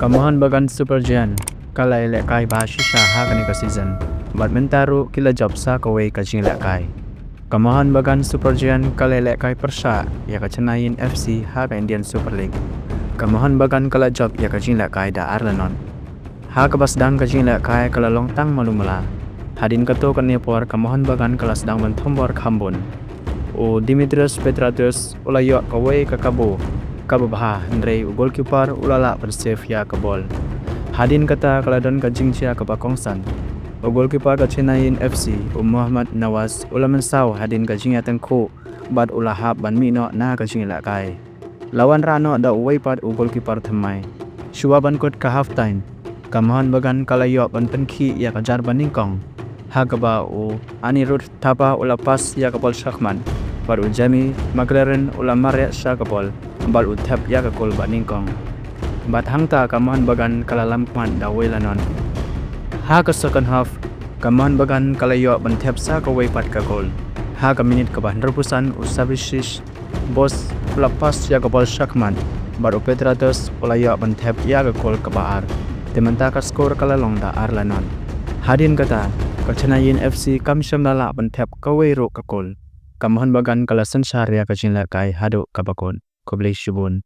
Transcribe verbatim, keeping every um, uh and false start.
Ka Mohun Bagan Super Giant ka la ïalehkai bha shisha ha kane ka season bad mynta ruh ki la jop sa kawei ka jingïalehkai. Ka Mohun Bagan Super Giant ka la ïalehkai pyrshah ïa ka Chennaiyin F C ha ka Indian Super League. Ka Mohun Bagan ka la jop ïa ka jingïalehkai da ar la not. Ha kaba sdang ka jingïalehkai ka la long tang malu mala. Hadien katto katne por ka Mohun Bagan ka la sdang ban thombor kham bun. U Dimitrios Petratos u la ïoh kawei ka kabu kaba bha, hynrei u goalkeeper u la lah ban save ïa ka bol. Hadien kata ka la don ka jingjia kaba kongsan. U goalkeeper ka Chennaiyin F C, u Mohammad Nawaz, u la mynsaw hadien ka jingïatyngkhuh bad u la hap ban mih noh na ka jingïalehkai. La wanrah noh da uwei pat u goalkeeper thymmai. Shuwa ban kut ka half time, ka Mohun Bagan ka la ïoh ban pynkhih ïa ka jar ba nyngkong, ha kaba u Anirudh Thapa u la pass ïa ka bol shakhmat bad u Jamie McLaren u la mareh sha ka bol bad u thep ïa ka kol ba nyngkong. Bad hangta ka Mohun Bagan ka la lam khmat da wei la not. Ha ka second half, ka Mohun Bagan ka la ïoh ban thep sa kawei pat ka kol. Ha ka minit kaba hynriewphew san, u Savicius Bos u la pass ïa ka bol shakhmat bad u Petratos u la ïoh ban thep ïa ka kol kaba ar. Te mynta ka score ka la long da ar la not. Hadien kata, ka Chennaiyin F C kam shym la lah ban thep kawei ruh ka kol. Ka Mohun Bagan ka la synshar ïa ka jingïalehkai haduh kaba kut. Khublei shibun.